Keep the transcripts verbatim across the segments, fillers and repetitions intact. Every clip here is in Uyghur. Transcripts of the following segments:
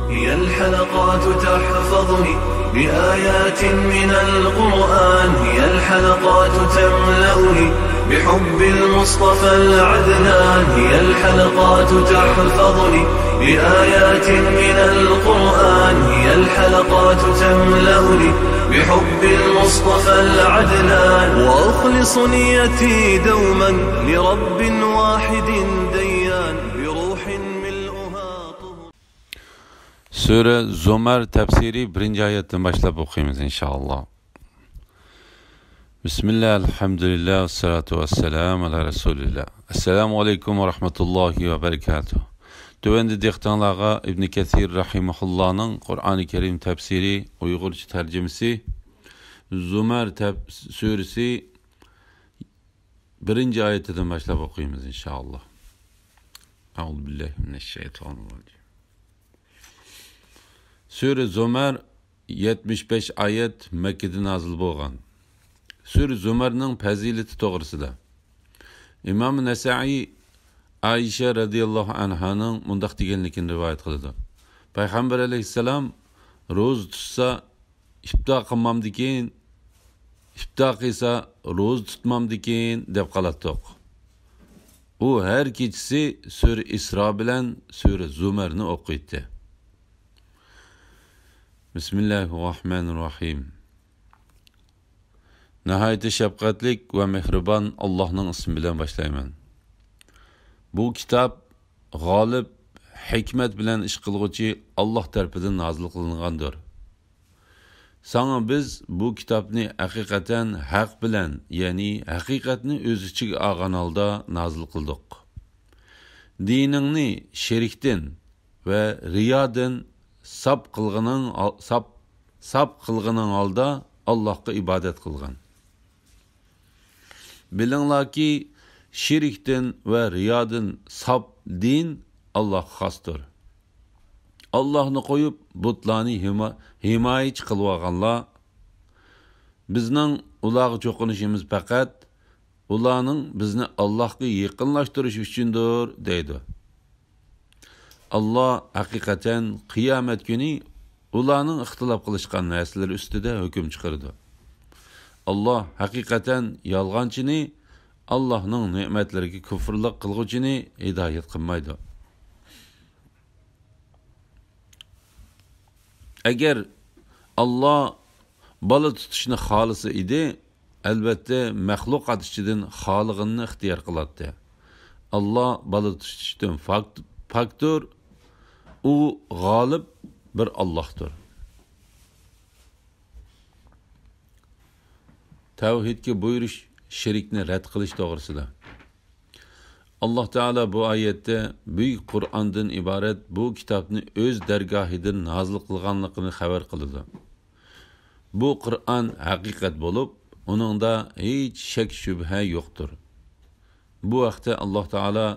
هي الحلقات تحفظني بآيات من القرآن، هي الحلقات تملأني بحب المصطفى العدنان، هي الحلقات تحفظني بآيات من القرآن، هي الحلقات تملأني بحب المصطفى العدنان، وأخلص نيتي دوما لرب واحد ديان، بروح ملؤها طهر. سۈرە زۇمەر تەپسىرى بىرىنچى ئايەتتىن باشلاپ ئوقۇيمىز، ئىنشائاللا. بىسمىللا، ئەلھەمدۇلىللا، ۋەسسالاتۇ ۋەسسالامۇ ئالا رەسۇلىللا. ئەسسالامۇ ئەلەيكۇم ۋە رەھمەتۇللاھى ۋە بەرىكاتۇھ. تۆۋەندە دىققىتىڭلارغا ئىبنى كەسىر رەھىمەھۇللانىڭ قۇرئانى كەرىم تەپسىرى، ئۇيغۇرچە تەرجىمىسى، زۇمەر تەپ-، سۈرىسى بىرىنچى ئايىتىدىن باشلاپ ئوقۇيمىز، ئىنشائاللا. ئەئۇزۇ بىللاھى مىنەششەيتانىررەجىم. سۈرە زۇمەر يەتمىش بەش ئايەت، مەككىدە نازىل بولغان. سۈرە زۇمەرنىڭ پەزىلىتى توغرىسىدا ئىمام نەسائىي ئائىشە رەزىياللاھۇ ئەنھانىڭ مۇنداق دېگەنلىكىنى رىۋايەت قىلىدۇ: پەيغەمبەر ئەلەيھىسسالام روزا تۇتسا، ئىپتار قىلمامدىكىن، ئىپتار قىلسا، روزا تۇتمامدىكىن دەپ قالاتتۇق. ئۇ ھەر كېچىسى سۈرە ئىسرا بىلەن سۈرە زۇمەرنى ئوقۇيتتى. بىسمىللاھىررەھمانىررەھىم. ناھايىتى شەپقەتلىك ۋە مېھرىبان ئاللاھنىڭ ئىسمى بىلەن باشلايمەن. بۇ كىتاب غالىب، ھېكمەت بىلەن ئىش قىلغۇچى ئاللاھ تەرىپىدىن نازىل قىلىنغاندۇر. ساڭا بىز بۇ كىتابنى ھەقىقەتەن ھەق بىلەن، يەنى ھەقىقەتنى ئۆز ئىچىگە ئالغان ھالدا نازىل قىلدۇق. دىنىڭنى شېرىكتىن ۋە رىيادىن ساپ قىلغىنىڭ، ساپ، ساپ قىلغىنىڭ ھالدا ئاللاھقا ئىبادەت قىلغىن. بىلىڭلاركى، شېرىكتىن ۋە رىيادىن ساپ دىن ئاللاھقا خاستۇر. ئاللاھنى قويۇپ، بۇتلارنى ھىما-، ھىمايىچى قىلىۋالغانلار، بىزنىڭ ئۇلارغا چوقۇنۇشىمىز پەقەت ئۇلارنىڭ بىزنى ئاللاھقا يېقىنلاشتۇرۇشى ئۈچۈندۇر، دەيدۇ. ئاللاھ ھەقىقەتەن قىيامەت كۈنى ئۇلارنىڭ ئىختىلاپ قىلىشقان نەرسىلىرى ئۈستىدە ھۆكۈم چىقىرىدۇ. ئاللاھ ھەقىقەتەن يالغانچىنى، ئاللاھنىڭ نېمەتلىرىگە كۇفرلۇق قىلغۇچىنى ھىدايەت قىلمايدۇ. ئەگەر ئاللاھ بالا تۇتۇشنى خالىسا ئىدى، ئەلۋەتتە، مەخلۇقات ئىچىدىن خالىغىنىنى ئىختىيار قىلاتتى. ئاللاھ بالا تۇتۇشتىن پاك-، پاكتۇر، ئۇ غالىب بىر ئاللاھتۇر. تەۋھىدكە بۇيرۇش، شېرىكنى رەت قىلىش توغرىسىدا. ئاللاھ تائالا بۇ ئايەتتە بۈيۈك قۇرئاندىن ئىبارەت بۇ كىتابنى ئۆز دەرگاھىدىن نازىل قىلغانلىقىنى خەۋەر قىلىدۇ. بۇ قۇرئان ھەقىقەت بولۇپ، ئۇنىڭدا ھېچ شەك-شۈبھە يوقتۇر. بۇ ھەقتە ئاللاھ تائالا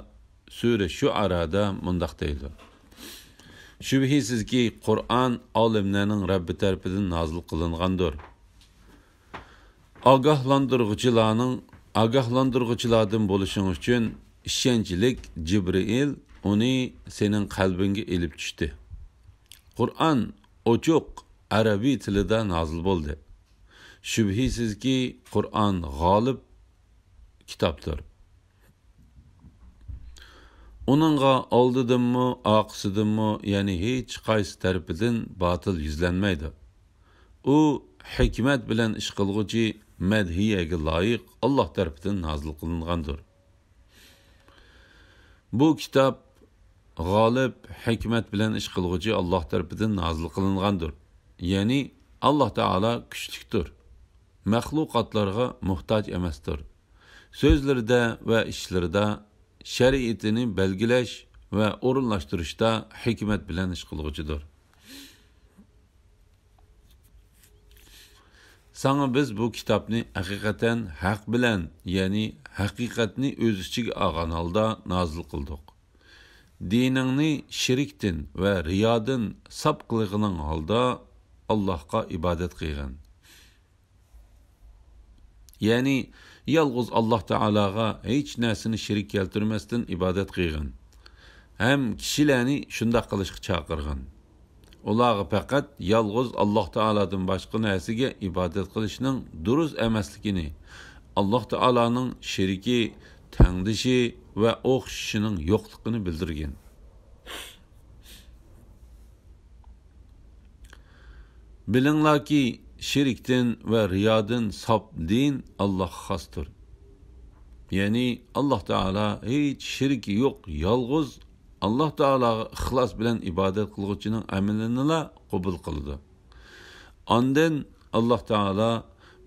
سۈرە شۇئارادا مۇنداق دەيدۇ: شۈبھىسىزكى، قۇرئان ئالىملەرنىڭ رەببى تەرىپىدىن نازىل قىلىنغاندۇر. ئاگاھلاندۇرغۇچىلارنىڭ، ئاگاھلاندۇرغۇچىلاردىن بولۇشۇڭ ئۈچۈن ئىشەنچلىك جىبرىئىل ئۇنى سېنىڭ قەلبىڭگە ئېلىپ چۈشتى. قۇرئان ئوچۇق ئەرەبىي تىلىدا نازىل بولدى. شۈبھىسىزكى، قۇرئان غالىب كىتابتۇر. ئۇنىڭغا ئالدىدىنمۇ، ئارقىسىدىنمۇ، يەنى ھېچقايسى تەرىپىدىن باتىل يۈزلەنمەيدۇ. ئۇ ھېكمەت بىلەن ئىش قىلغۇچى، مەدھىيەگە لايىق، ئاللاھ تەرىپىدىن نازىل قىلىنغاندۇر. بۇ كىتاب غالىب، ھېكمەت بىلەن ئىش قىلغۇچى ئاللاھ تەرىپىدىن نازىل قىلىنغاندۇر. يەنى ئاللاھ تائالا كۈچلۈكتۇر، مەخلۇقاتلارغا موھتاج ئەمەستۇر. سۆزلىرىدە ۋە ئىشلىرىدا، شەرىئىتىنى بەلگىلەش ۋە ئورۇنلاشتۇرۇشتا ھېكمەت بىلەن ئىش قىلغۇچىدۇر. ساڭا بىز بۇ كىتابنى ھەقىقەتەن ھەق بىلەن، يەنى ھەقىقەتنى ئۆز ئىچىگە ئالغان ھالدا نازىل قىلدۇق. دىنىڭنى شېرىكتىن ۋە رىيادىن ساپ قىلغىنىڭ ھالدا ئاللاھقا ئىبادەت قىلغىن. يەنى يالغۇز ئاللاھ تائالاغا ھېچ نەرسىنى شېرىك كەلتۈرمەستىن ئىبادەت قىلغىن ھەم كىشىلەرنى شۇنداق قىلىشقا چاقىرغىن. ئۇلارغا پەقەت يالغۇز ئاللاھ تائالادىن باشقا نەرسىگە ئىبادەت قىلىشنىڭ دۇرۇس ئەمەسلىكىنى، ئاللاھ تائالانىڭ شېرىكى، تەڭدىشى ۋە ئوخشىشىنىڭ يوقلۇقىنى بىلدۈرگەن. بىلىڭلاركى، شېرىكتىن ۋە رىيادىن ساپ دىن ئاللاھقا خاستۇر. يەنى ئاللاھ تائالا ھېچ شېرىكى يوق، يالغۇز ئاللاھ تائالاغا ئىخلاس بىلەن ئىبادەت قىلغۇچىنىڭ ئەمىلىنىلا قوبۇل قىلىدۇ. ئاندىن ئاللاھ تائالا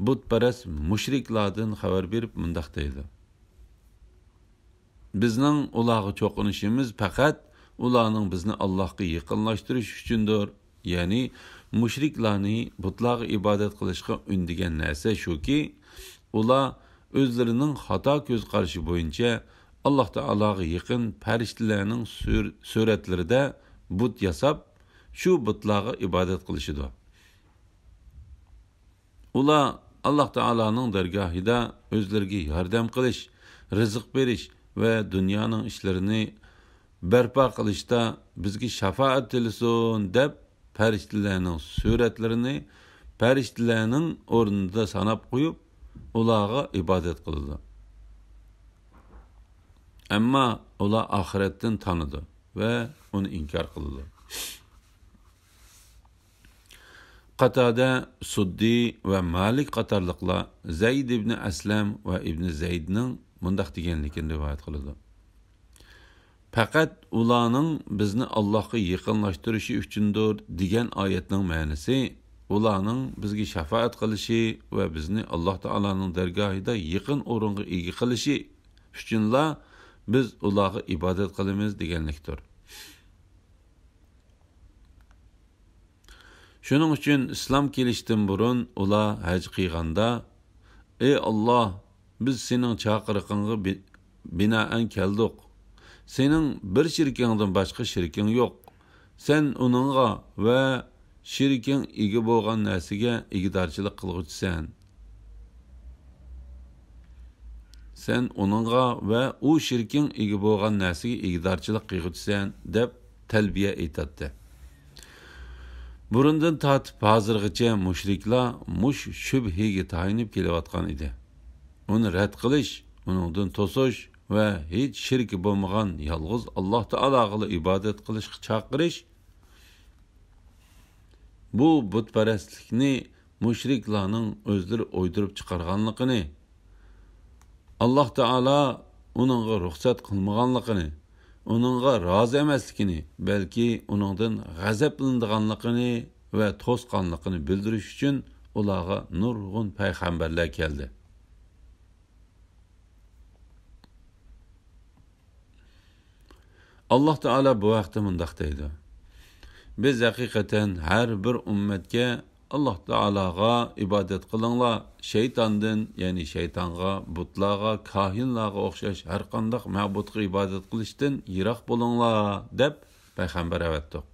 بۇتپەرەس مۇشرىكلاردىن خەۋەر بېرىپ مۇنداق دەيدۇ: بىزنىڭ ئۇلارغا چوقۇنۇشىمىز پەقەت ئۇلارنىڭ بىزنى ئاللاھقا يېقىنلاشتۇرۇشى ئۈچۈندۇر. يەنى مۇشرىكلارنى بۇتلارغا ئىبادەت قىلىشقا ئۈندىگەن نەرسە شۇكى، ئۇلار ئۆزلىرىنىڭ خاتا كۆز قارىشى بويىچە ئاللاھ تائالاغا يېقىن پەرىشتىلەرنىڭ سۈر-، سۈرەتلىرىدە بۇت ياساپ، شۇ بۇتلارغا ئىبادەت قىلىشىدۇ. ئۇلار ئاللاھ تائالانىڭ دەرگاھىدا ئۆزلىرىگە ياردەم قىلىش، رىزىق بېرىش ۋە دۇنيانىڭ ئىشلىرىنى بەرپا قىلىشتا بىزگە شاپائەت تىلىسۇن دەپ، پەرىشتىلەرنىڭ سۈرەتلىرىنى پەرىشتىلەرنىڭ ئورنىدا ساناپ قويۇپ، ئۇلارغا ئىبادەت قىلىدۇ. ئەمما ئۇلار ئاخىرەتتىن تانىدۇ ۋە ئۇنى ئىنكار قىلىدۇ. قاتادە، سۇددى ۋە مالىك قاتارلىقلار زەيد ئىبنى ئەسلەم ۋە ئىبنى زەيدنىڭ مۇنداق دېگەنلىكىنى رىۋايەت قىلىدۇ: پەقەت ئۇلارنىڭ بىزنى ئاللاھقا يېقىنلاشتۇرۇشى ئۈچۈندۇر دېگەن ئايەتنىڭ مەنىسى، ئۇلارنىڭ بىزگە شاپائەت قىلىشى ۋە بىزنى ئاللاھ تائالانىڭ دەرگاھىدا يېقىن ئورۇنغا ئىگە قىلىشى ئۈچۈنلا بىز ئۇلارغا ئىبادەت قىلىمىز دېگەنلىكتۇر. شۇنىڭ ئۈچۈن ئىسلام كېلىشتىن بۇرۇن ئۇلار ھەج قىلغاندا: ئى ئاللاھ، بىز سېنىڭ چاقىرىقىڭغا بى-، بىنائەن كەلدۇق. سېنىڭ بىر شېرىكىڭدىن باشقا شېرىكىڭ يوق. سەن ئۇنىڭغا ۋە شېرىكىڭ ئىگە بولغان نەرسىگە ئىگىدارچىلىق قىلغۇچىسەن. سەن ئۇنىڭغا ۋە ئۇ شېرىكىڭ ئىگە بولغان نەرسىگە ئىگىدارچىلىق قىلغۇچىسەن، دەپ تەلبىيە ئېيتاتتى. بۇرۇندىن تارتىپ ھازىرغىچە مۇشرىكلار مۇشۇ شۈبھىگە تايىنىپ كېلىۋاتقان ئىدى. ئۇنى رەت قىلىش، ئۇنىڭدىن توسۇش ۋە ھېچ شېرىكى بولمىغان يالغۇز ئاللاھ تائالاغىلا ئىبادەت قىلىشقا چاقىرىش، بۇ بۇتپەرەسلىكنى مۇشرىكلارنىڭ ئۆزلىرى ئويدۇرۇپ چىقارغانلىقىنى، ئاللاھ تائالا ئۇنىڭغا رۇخسەت قىلمىغانلىقىنى، ئۇنىڭغا رازى ئەمەسلىكىنى، بەلكى ئۇنىڭدىن غەزەپلىنىدىغانلىقىنى ۋە توسقانلىقىنى بىلدۈرۈش ئۈچۈن ئۇلارغا نۇرغۇن پەيغەمبەرلەر كەلدى. ئاللاھ تائالا بۇ ھەقتە مۇنداق دەيدۇ: بىز ھەقىقەتەن ھەر بىر ئۈممەتكە ئاللاھ تائالاغا ئىبادەت قىلىڭلار، شەيتاندىن، يەنى شەيتانغا، بۇتلارغا، كاھىنلارغا ئوخشاش ھەرقانداق مەبۇدقا ئىبادەت قىلىشتىن يىراق بولۇڭلار، دەپ پەيغەمبەر ئەۋەتتۇق.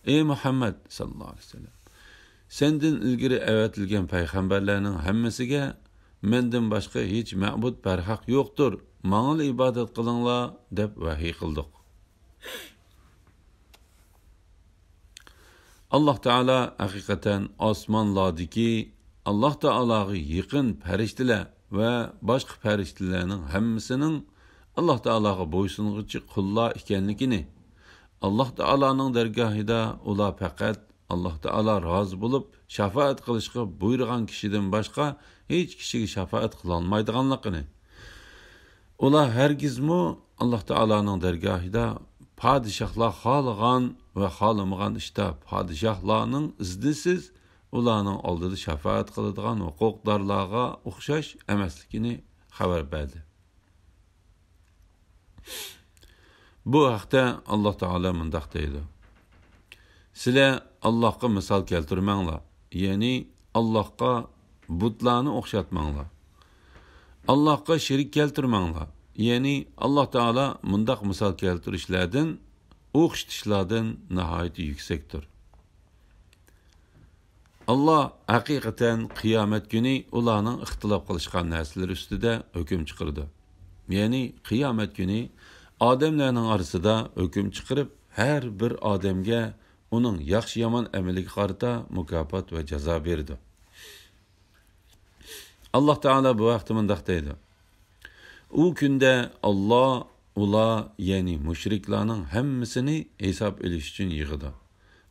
ئى مۇھەممەد ساللاللاھۇ ئەلەيھى ۋەسەللەم، سەندىن ئىلگىرى ئەۋەتىلگەن پەيغەمبەرلەرنىڭ ھەممىسىگە مەندىن باشقا ھېچ مەبۇد بەرھەق يوقتۇر، ماڭىلا ئىبادەت قىلىڭلار، دەپ ۋەھىي قىلدۇق. ئاللاھ تائالا ھەقىقەتەن ئاسمانلاردىكى ئاللاھ تائالاغا يېقىن پەرىشتىلەر ۋە باشقا پەرىشتىلەرنىڭ ھەممىسىنىڭ ئاللاھ تائالاغا بويسۇنغۇچى قۇللار ئىكەنلىكىنى، ئاللاھ تائالانىڭ دەرگاھىدا ئۇلار پەقەت ئاللاھ تائالا رازى بولۇپ شاپائەت قىلىشقا بۇيرۇغان كىشىدىن باشقا ھېچ كىشىگە شاپائەت قىلالمايدىغانلىقىنى، ئۇلار ھەرگىزمۇ ئاللاھ تائالانىڭ دەرگاھىدا پادىشاھلار خالىغان ۋە خالىمىغان ئىشتا پادىشاھلارنىڭ ئىزنىسىز ئۇلارنىڭ ئالدىدا شاپائەت قىلىدىغان ھوقۇقدارلارغا ئوخشاش ئەمەسلىكىنى خەۋەر بەردى. بۇ ھەقتە ئاللاھ تائالا مۇنداق دەيدۇ: سىلەر ئاللاھقا مىسال كەلتۈرمەڭلار، يەنى ئاللاھقا بۇتلارنى ئوخشاتماڭلار. ئاللاھقا شېرىك كەلتۈرمەڭلار، يەنى ئاللاھ تائالا مۇنداق مىسال كەلتۈرۈشلەردىن، ئوخشىتىشلاردىن ناھايىتى يۈكسەكتۇر. ئاللاھ ھەقىقەتەن قىيامەت كۈنى ئۇلارنىڭ ئىختىلاپ قىلىشقان نەرسىلىرى ئۈستىدە ھۆكۈم چىقىرىدۇ. يەنى قىيامەت كۈنى ئادەملەرنىڭ ئارىسىدا ھۆكۈم چىقىرىپ، ھەر بىر ئادەمگە ئۇنىڭ ياخشى-يامان ئەمىلىگە قارىتا مۇكاپات ۋە جازا بېرىدۇ. ئاللاھ تائالا بۇ ھەقتە مۇنداق دەيدۇ: ئۇ كۈندە ئاللاھ ئۇلار، يەنى مۇشرىكلارنىڭ ھەممىسىنى ھېساب ئېلىش ئۈچۈن يىغىدۇ.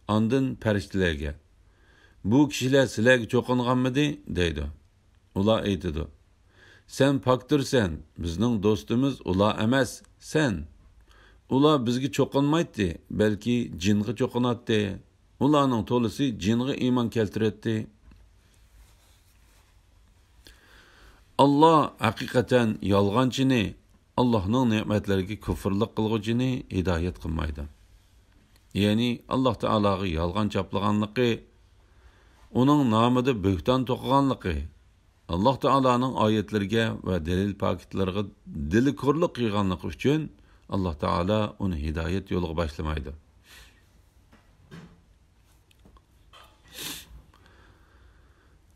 ئاندىن پەرىشتىلەرگە: «بۇ كىشىلەر سىلەرگە چوقۇنغانمىدى؟» دەيدۇ. ئۇلار ئېيتىدۇ: «سەن پاكتۇرسەن، بىزنىڭ دوستىمىز ئۇلار ئەمەس، سەن.» ئۇلار بىزگە چوقۇنمايتتى، بەلكى جىنغا چوقۇناتتى. ئۇلارنىڭ تولىسى جىنغا ئىمان كەلتۈرەتتى. ئاللاھ ھەقىقەتەن يالغانچىنى، ئاللاھنىڭ نېمەتلىرىگە كۇفرلۇق قىلغۇچىنى ھىدايەت قىلمايدۇ. يەنى ئاللاھ تائالاغا يالغان چاپلىغانلىقى، ئۇنىڭ نامىدا بۆھتان توقۇغانلىقى، ئاللاھ تائالانىڭ ئايەتلىرىگە ۋە دەلىل پاكىتلىرىغا دىلى كورلۇق قىلغانلىقى ئۈچۈن ئاللاھ تائالا ئۇنى ھىدايەت يولىغا باشلىمايدۇ.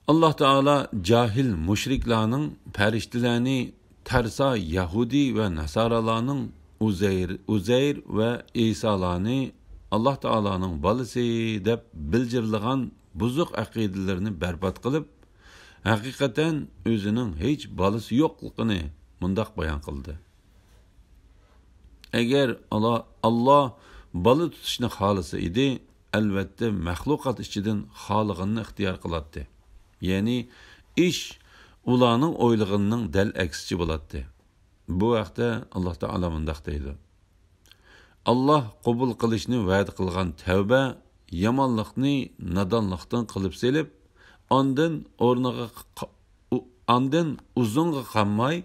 ئاللاھ تائالا جاھىل مۇشرىكلارنىڭ پەرىشتىلەرنى تەرسا يەھۇدىي ۋە ناسارالارنىڭ ئۇزەير، ئۇزەير ۋە ئىسالارنى ئاللاھ تائالانىڭ بالىسى دەپ بىلجىرلىغان بۇزۇق ئەقىدىلىرىنى بەربات قىلىپ، ھەقىقەتەن ئۆزىنىڭ ھېچ بالىسى يوقلۇقىنى مۇنداق بايان قىلدى: ئەگەر ئاللا، ئاللا بالا تۇتۇشنى خالىسا ئىدى، ئەلۋەتتە مەخلۇقات ئىچىدىن خالىغىنىنى ئىختىيار قىلاتتى. يەنى ئىش ئۇلارنىڭ ئويلىغىنىنىڭ دەل ئەكسىچە بولاتتى. بۇ ھەقتە ئاللاھ تائالا مۇنداق دەيدۇ: ئاللاھ قوبۇل قىلىشنى ۋەدە قىلغان تەۋبە يامانلىقنى نادانلىقتىن قىلىپ سېلىپ، ئاندىن ئورنىغا ق-، ئۇ-، ئاندىن ئۇزۇنغا قالماي،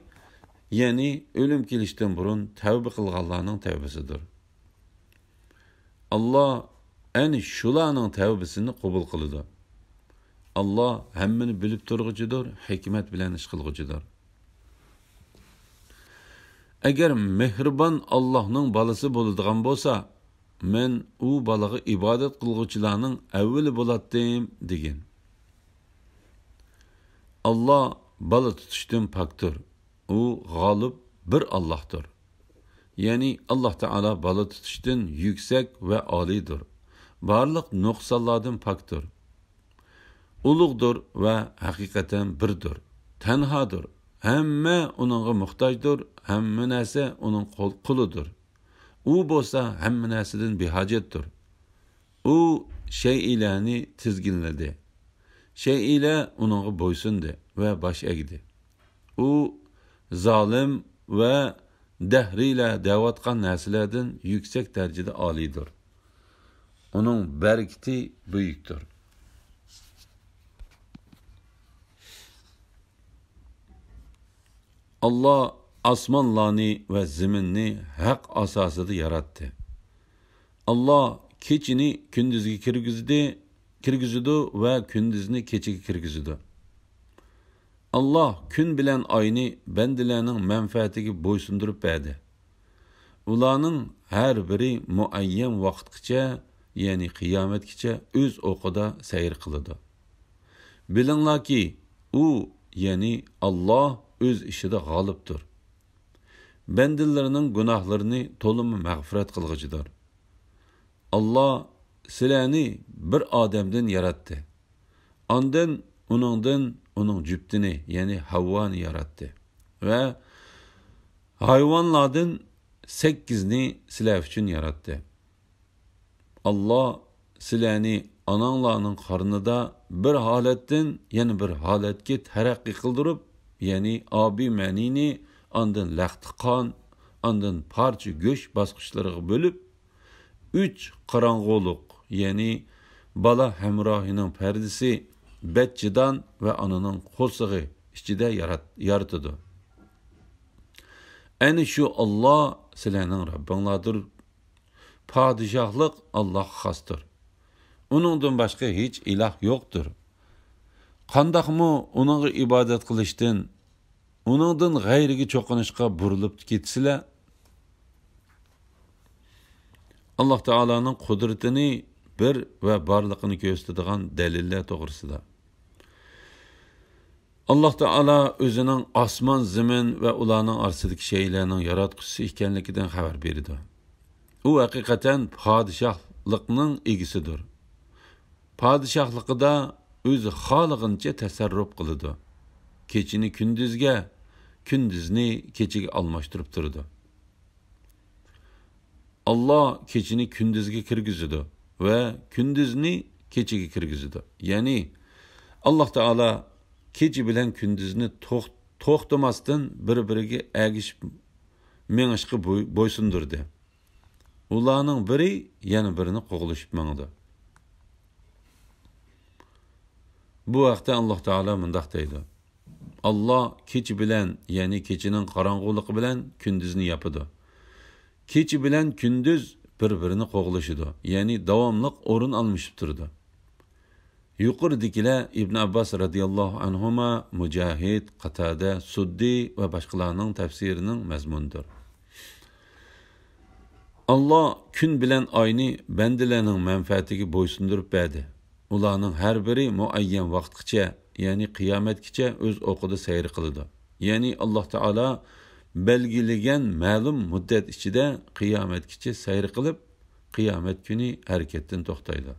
يەنى ئۆلۈم كېلىشتىن بۇرۇن تەۋبە قىلغانلارنىڭ تەۋبىسىدۇر. ئاللاھ ئەنە شۇلارنىڭ تەۋبىسىنى قوبۇل قىلىدۇ. ئاللاھ ھەممىنى بىلىپ تۇرغۇچىدۇر، ھېكمەت بىلەن ئىش قىلغۇچىدۇر. ئەگەر مېھرىبان ئاللاھنىڭ بالىسى بولىدىغان بولسا، مەن ئۇ بالىغا ئىبادەت قىلغۇچىلارنىڭ ئەۋۋىلى بولاتتىم، دېگىن. ئاللاھ بالا تۇتۇشتىن پاكتۇر. ئۇ غالىب بىر ئاللاھتۇر. يەنى ئاللاھ تائالا بالا تۇتۇشتىن يۈكسەك ۋە ئالىيدۇر. بارلىق نۇقسانلاردىن پاكتۇر. ئۇلۇغدۇر ۋە ھەقىقەتەن بىردۇر، تەنھادۇر. ھەممە ئۇنىڭغا موھتاجدۇر، ھەممە نەرسە ئۇنىڭ قول-، قۇلىدۇر. ئۇ بولسا ھەممە نەرسىدىن بىھاجەتتۇر. ئۇ شەيئىلەرنى تىزگىنلىدى. شەيئىلەر ئۇنىڭغا بويسۇندى ۋە باش ئەگدى. ئۇ زالىم ۋە دەھرىيلەر دەۋاتقان نەرسىلەردىن يۈكسەك دەرىجىدە ئالىيدۇر. ئۇنىڭ بەرىكىتى بۈيۈكتۇر. ئاللاھ ئاسمانلارنى ۋە زېمىننى ھەق ئاساسىدا ياراتتى. ئاللاھ كېچىنى كۈندۈزگە كىرگۈزدى، كىرگۈزىدۇ ۋە كۈندۈزنى كېچىگە كىرگۈزىدۇ. ئاللاھ كۈن بىلەن ئاينى بەندىلەرنىڭ مەنپەئەتىگە بويسۇندۇرۇپ بەردى. ئۇلارنىڭ ھەر بىرى مۇئەييەن ۋاقىتقىچە، يەنى قىيامەتكىچە ئۆز ئوقىدا سەير قىلىدۇ. بىلىڭلاركى، ئۇ، يەنى ئاللاھ ئۆز ئىشىدا غالىبتۇر. بەندىلىرىنىڭ گۇناھلىرىنى تولىمۇ مەغپىرەت قىلغۇچىدۇر. ئاللاھ سىلەرنى بىر ئادەمدىن ياراتتى. ئاندىن ئۇنىڭدىن ئۇنىڭ جۈپتىنى، يەنى ھەۋۋانى ياراتتى. ۋە ھايۋانلاردىن سەككىزنى سىلەر ئۈچۈن ياراتتى. ئاللاھ سىلەرنى ئاناڭلارنىڭ قارنىدا بىر ھالەتتىن يەنە بىر ھالەتكە تەرەققىي قىلدۇرۇپ، يەنى ئابىي مەنىنى، ئاندىن لەختە قان، ئاندىن پارچە گۆش باسقۇچلىرىغا بۆلۈپ، ئۈچ قاراڭغۇلۇق، يەنى بالا ھەمراھىنىڭ پەردىسى، بەت جىدان ۋە ئانىنىڭ قورسىقى ئىچىدە يارات-، يارىتىدۇ. ئەنە شۇ ئاللاھ سىلەرنىڭ رەببىڭلاردۇر. پادىشاھلىق ئاللاھقا خاستۇر. ئۇنىڭدىن باشقا ھېچ ئىلاھ يوقتۇر. قانداقمۇ ئۇنىڭغا ئىبادەت قىلىشتىن، ئۇنىڭدىن غەيرىگە چوقۇنۇشقا بۇرۇلۇپ كېتىسىلەر؟ ئاللاھ تائالانىڭ قۇدرىتىنى بىر ۋە بارلىقىنى كۆرسىتىدىغان دەلىللەر توغرىسىدا. ئاللاھ تائالا ئۆزىنىڭ ئاسمان، زېمىن ۋە ئۇلارنىڭ ئارىسىدىكى شەيئىلەرنىڭ ياراتقۇچىسى ئىكەنلىكىدىن خەۋەر بېرىدۇ. ئۇ ھەقىقەتەن پادىشاھ، پادىشاھلىقنىڭ ئىگىسىدۇر. پادىشاھلىقىدا ئۆزى خالىغىنىچە تەسەررۇپ قىلىدۇ. كېچىنى كۈندۈزگە، كۈندۈزنى كېچىگە ئالماشتۇرۇپ تۇرىدۇ. ئاللا كېچىنى كۈندۈزگە كىرگۈزىدۇ ۋە كۈندۈزنى كېچىگە كىرگۈزىدۇ. يەنى، ئاللا تائالا كېچە بىلەن كۈندۈزنى توخ-، توختىماستىن بىر-بىرىگە ئەگىشىپ مېڭىشقا بوي-، بويسۇندۇردى. ئۇلارنىڭ بىرى يەنە بىرىنى قوغلىشىپ ماڭىدۇ. بۇ ھەقتە ئاللا تائالا مۇنداق دەيدۇ: ئاللا كېچە بىلەن، يەنى كېچىنىڭ قاراڭغۇلۇقى بىلەن كۈندۈزنى ياپىدۇ. كېچە بىلەن كۈندۈز بىر-بىرىنى قوغلىشىدۇ، يەنى داۋاملىق ئورۇن ئالمىشىپ تۇرىدۇ. يۇقىرىدىكىلەر ئىبن ئابباس رەزىياللاھۇ ئەنھۇما، مۇجاھىد، قاتادە، سۇددى ۋە باشقىلارنىڭ تەپسىرىنىڭ مەزمۇنىدۇر. ئاللا كۈن بىلەن ئاينى بەندىلەرنىڭ مەنپەئەتىگە بويسۇندۇرۇپ بەردى. ئۇلارنىڭ ھەر بىرى مۇئەييەن ۋاقىتقىچە، يەنى قىيامەتكىچە ئۆز ئوقىدا سەير قىلىدۇ. يەنى ئاللا تائالا بەلگىلىگەن مەلۇم مۇددەت ئىچىدە قىيامەتكىچە سەير قىلىپ، قىيامەت كۈنى ھەرىكەتتىن توختايدۇ.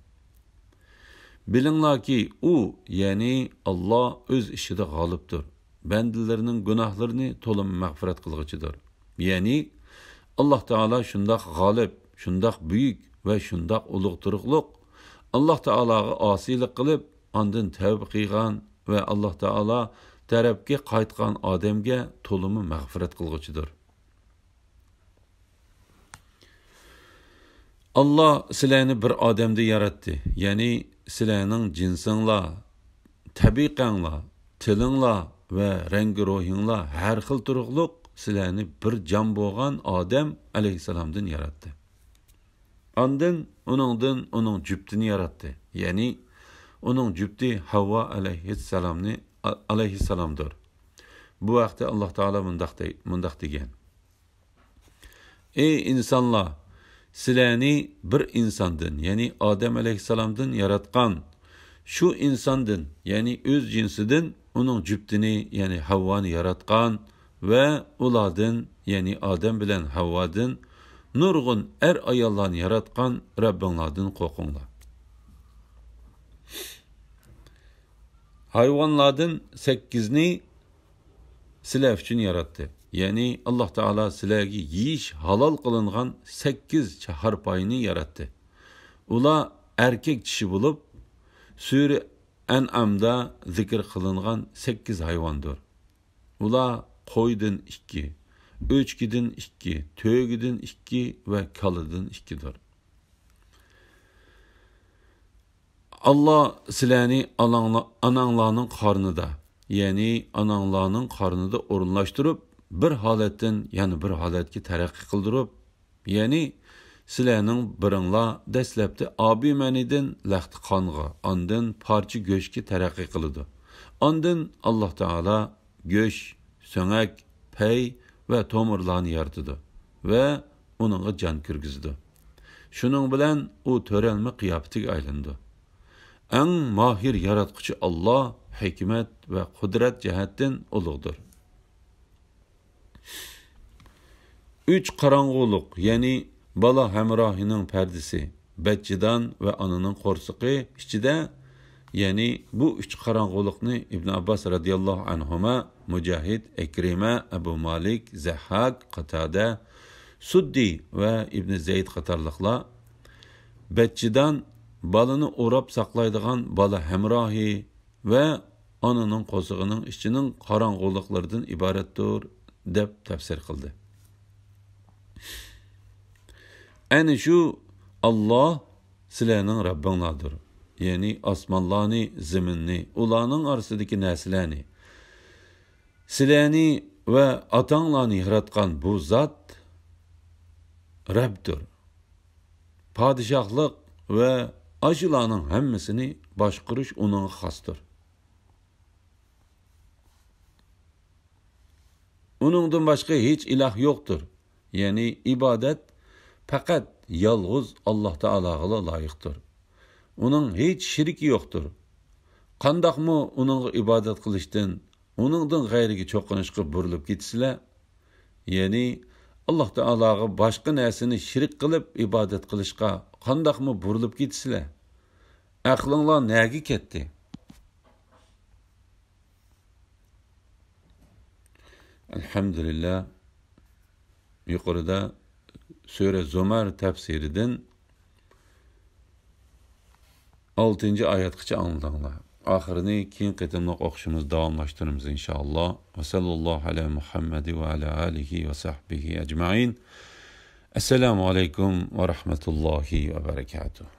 بىلىڭلاركى، ئۇ، يەنى ئاللا ئۆز ئىشىدا غالىبتۇر. بەندىلىرىنىڭ گۇناھلىرىنى تولىمۇ مەغپىرەت قىلغۇچىدۇر. يەنى ئاللا تائالا شۇنداق غالىب، شۇنداق بۈيۈك ۋە شۇنداق ئۇلۇغ تۇرۇقلۇق، ئاللا تائالاغا ئاسىيلىق قىلىپ، ئاندىن تەۋبە قىلغان ۋە ئاللا تائالا تەرەپكە قايتقان ئادەمگە تولىمۇ مەغپىرەت قىلغۇچىدۇر. ئاللا سىلەرنى بىر ئادەمدىن ياراتتى، يەنى سىلەرنىڭ جىنسىڭلار، تەبىقەڭلار، تىلىڭلار ۋە رەڭگى روھىڭلار ھەر خىل تۇرۇقلۇق سىلەرنى بىر جان بولغان ئادەم ئەلەيھىسسالامدىن ياراتتى. ئاندىن ئۇنىڭدىن ئۇنىڭ جۈپتىنى ياراتتى، يەنى ئۇنىڭ جۈپتى ھەۋۋا ئەلەيھىسسالامنى، ئەلەيھىسسالامدۇر. بۇ ھەقتە ئاللا تائالا مۇنداق دەي-، مۇنداق دېگەن: ئەي ئىنسانلار، سىلەرنى بىر ئىنساندىن، يەنى ئادەم ئەلەيھىسسالامدىن ياراتقان. شۇ ئىنساندىن، يەنى ئۆز جىنسىدىن ئۇنىڭ جۈپتىنى، يەنى ھەۋۋانى ياراتقان ۋە ئۇلاردىن، يەنى ئادەم بىلەن ھەۋۋادىن نۇرغۇن ئەر-ئاياللارنى ياراتقان رەببىڭلاردىن قورقۇڭلار. ھايۋانلاردىن سەككىزنى سىلەر ئۈچۈن ياراتتى. يەنى ئاللا تائالا سىلەرگە يېيىش ھالال قىلىنغان سەككىز چاھارپاينى ياراتتى. ئۇلار ئەركەك چىشى بولۇپ، سۈرە ئەنئامدا زىكىر قىلىنغان سەككىز ھايۋاندۇر. ئۇلار قويدىن ئىككى، ئۆچكىدىن ئىككى، تۆگىدىن ئىككى ۋە كالىدىن ئىككىدۇر. ئاللا سىلەرنى ئاناڭلا-، ئاناڭلارنىڭ قارنىدا، يەنى ئاناڭلارنىڭ قارنىدا ئورۇنلاشتۇرۇپ، بىر ھالەتتىن يەنە بىر ھالەتكە تەرەققىي قىلدۇرۇپ، يەنى سىلەرنىڭ بىرىڭلار دەسلەپتە ئابىمەنىدىن لەختە قانغا، ئاندىن پارچە گۆشكە تەرەققىي قىلىدۇ. ئاندىن ئاللا تائالا گۆش، سۆڭەك، پەي ۋە تومۇرلارنى يارىتىدۇ ۋە ئۇنىڭغا جان كىرگۈزىدۇ. شۇنىڭ بىلەن ئۇ تۆرەلمە قىياپىتىگە ئايلىنىدۇ. ئەڭ ماھىر ياراتقۇچى ئاللا ھېكمەت ۋە قۇدرەت جەھەتتىن ئۇلۇغدۇر. ئۈچ قاراڭغۇلۇق، يەنى بالا ھەمراھىنىڭ پەردىسى، بەچچىدان ۋە ئانىنىڭ قورسىقى ئىچىدە، يەنى بۇ ئۈچ قاراڭغۇلۇقنى ئىبن ئابباس رەزىياللاھۇ ئەنھۇما، مۇجاھىد، ئەكرىمە، ئەبۇ مالىك، زەھھاك، قاتادە، سۇددى ۋە ئىبن زەيد قاتارلىقلار بەچچىدان، بالىنى ئوراپ ساقلايدىغان بالا ھەمراھى، ۋە ئانىنىڭ قورسىقىنىڭ ئىچىنىڭ قاراڭغۇلۇقلىرىدىن ئىبارەتتۇر، دەپ تەپسىر قىلدى. ئەنە شۇ ئاللا سىلەرنىڭ رەببىڭلاردۇر. يەنى ئاسمانلارنى، زېمىننى، ئۇلارنىڭ ئارىسىدىكى نەرسىلەرنى، سىلەرنى ۋە ئاتاڭلارنى ياراتقان بۇ زات رەبدۇر. پادىشاھلىق ۋە ئاشۇلارنىڭ ھەممىسىنى باشقۇرۇش ئۇنىڭغا خاستۇر. ئۇنىڭدىن باشقا ھېچ ئىلاھ يوقتۇر. يەنى ئىبادەت پەقەت يالغۇز ئاللا تائالاغىلا لايىقتۇر. ئۇنىڭ ھېچ شېرىكى يوقتۇر. قانداقمۇ ئۇنىڭغا ئىبادەت قىلىشتىن، ئۇنىڭدىن غەيرىگە چوقۇنۇشقا بۇرۇلۇپ كېتىسىلەر؟ يەنى ئاللاھ تائالاغا باشقا نەرسىنى شېرىك قىلىپ ئىبادەت قىلىشقا قانداقمۇ بۇرۇلۇپ كېتىسىلەر؟ ئەقلىڭلار نەگە كەتتى؟ ئەلھەمدۇلىللاھ. يۇقىرىدا سۈرە زۇمەر تەپسىرىدىن ئالتىنچى ئايەتكىچە ئاڭلىدىڭلار. ئاخىرىنى كېيىن قېتىملىق ئوقۇشىمىز داۋاملاشتۇرىمىز، ئىنشائاللاھ. ۋە سەللاللاھۇ ئەلە مۇھەممەد ۋە ئەلە ئالىھى ۋە سەھبىھى ئەجمەئىن. ئەسسالامۇ ئەلەيكۇم ۋە رەھمەتۇللاھى ۋە بەرەكاتۇھ.